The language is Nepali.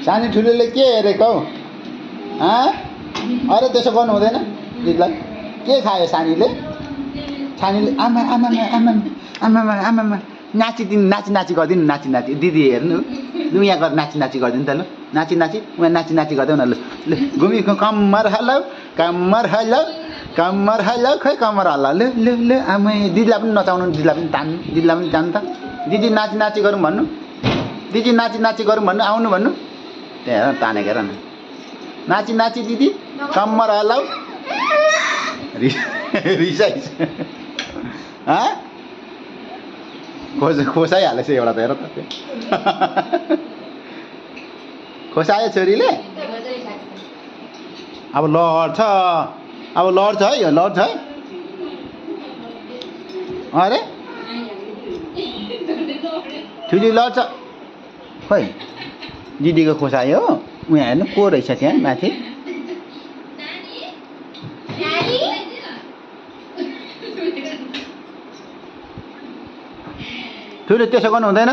सानी ठुलोले के हेरेको हौ अरे त्यसो गर्नु हुँदैन दिदीलाई के खायो सानीले आमा आमा आमा आमा आमा नाचिदिनु नाची गरिदिनु नाची दिदी हेर्नु लु यहाँ गरेर नाची गरिदिनु त लु नाची उहाँ नाची गरिदेऊ न लु लु घुमीको कम्मर हल्ला खै कम्मर हल्ला लु लु लु आमै दिदीलाई पनि नचाउनु दिदीलाई पनि तान्नु त दिदी नाची गरौँ भन्नु दिदी नाची गरौँ भन्नु आउनु भन्नु त्यहाँ हेर तानेको हेर न नाची दिदी कम्मर हल्लाऊ रिसाइस खोसाइहालेछ एउटा त हेर त खोसायो छोरीले अब लड्छ है लड्छ है अरे ठुली लड्छ खोइ दिदीको खोसायो उहाँ हेर्नु को रहेछ त्यहाँ माथि ठुलो त्यसो गर्नु हुँदैन